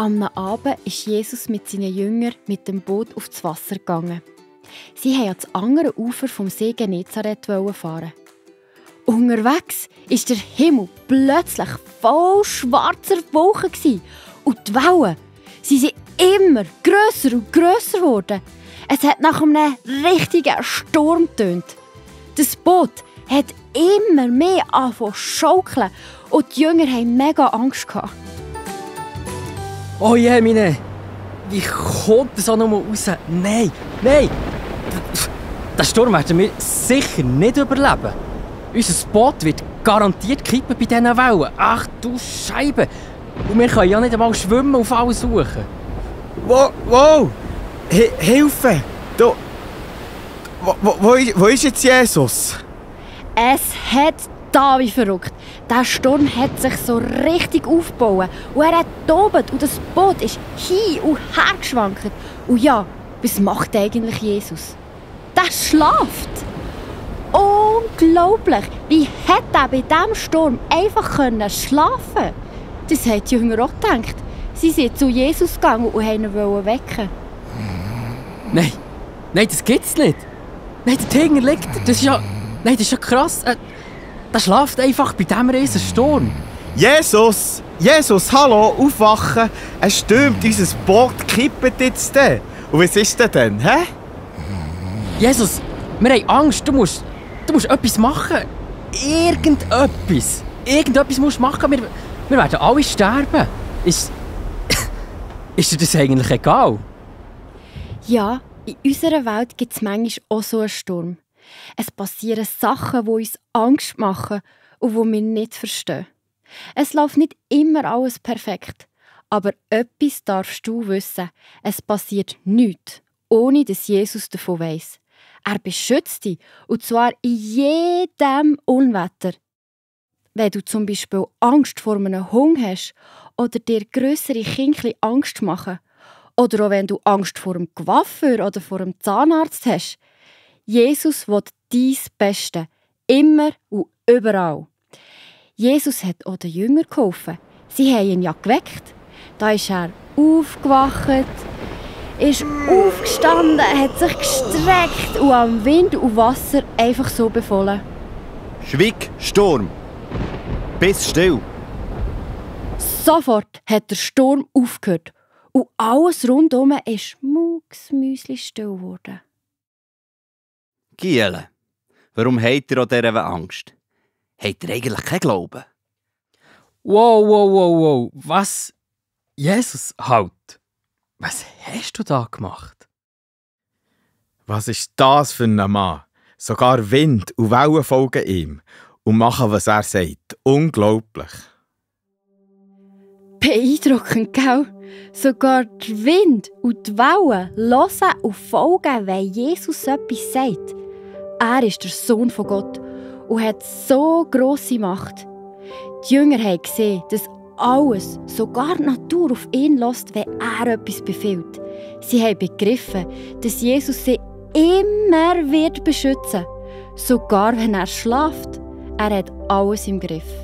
Am Abend ist Jesus mit seinen Jüngern mit dem Boot auf das Wasser gegangen. Sie wollten ans andere Ufer vom See Genezareth fahren. Unterwegs war der Himmel plötzlich voll schwarzer Wolken und die Wellen sind immer grösser und grösser geworden. Es hat nach einem richtigen Sturm getönt. Das Boot hat immer mehr angefangen zu schaukeln und die Jünger hatten mega Angst gehabt. Oh je, meine! Wie kommt das auch noch mal raus? Nein! Den Sturm werden wir sicher nicht überleben. Unser Boot wird garantiert kippen bei diesen Wellen. Ach du Scheibe! Und wir können ja nicht einmal schwimmen und alles suchen. Wow! Hilfe! Du! Wo ist jetzt Jesus? Es hat da wie verrückt. Der Sturm hat sich so richtig aufgebaut und er hat tobt und das Boot ist hin und her geschwankt. Und ja, was macht eigentlich Jesus? Der schläft! Unglaublich! Wie hat er bei diesem Sturm einfach schlafen? Das haben die Jünger auch gedacht. Sie sind zu Jesus gegangen und wollten ihn wecken. Nein, das gibt's nicht. Nein, der Tiger liegt. Das ist ja krass. Der schläft einfach bei diesem riesen Sturm. Jesus, hallo, aufwachen. Es stürmt, unser Boot kippt jetzt. Und was ist denn, hä? Jesus, wir haben Angst. Du musst etwas machen. Irgendetwas. Irgendetwas musst du machen. Wir werden alle sterben. Ist dir das eigentlich egal? Ja, in unserer Welt gibt es manchmal auch so einen Sturm. Es passieren Sachen, die uns Angst machen und die wir nicht verstehen. Es läuft nicht immer alles perfekt. Aber etwas darfst du wissen. Es passiert nichts, ohne dass Jesus davon weiss. Er beschützt dich, und zwar in jedem Unwetter. Wenn du zum Beispiel Angst vor einem Hund hast oder dir grössere Kinder Angst machen, oder auch wenn du Angst vor einem Coiffeur oder vor einem Zahnarzt hast. Jesus will dein Beste, immer und überall. Jesus hat auch den Jüngern geholfen. Sie haben ihn ja geweckt. Da ist er aufgewacht, ist aufgestanden, hat sich gestreckt und am Wind und Wasser einfach so befohlen. Schweig, Sturm! Bist still! Sofort hat der Sturm aufgehört und alles rundum ist mucksmüsli-still geworden. Giele, warum habt ihr an dieser Angst? Habt ihr eigentlich keinen Glauben? Wow. Was? Jesus, halt! Was hast du da gemacht? Was ist das für ein Mann? Sogar Wind und Wellen folgen ihm und machen, was er sagt. Unglaublich. Beeindruckend, gell? Sogar der Wind und die Wellen hören und folgen, wenn Jesus etwas sagt. Er ist der Sohn von Gott und hat so grosse Macht. Die Jünger haben gesehen, dass alles, sogar die Natur, auf ihn hört, wenn er etwas befiehlt. Sie haben begriffen, dass Jesus sie immer wird beschützen, sogar wenn er schläft. Er hat alles im Griff.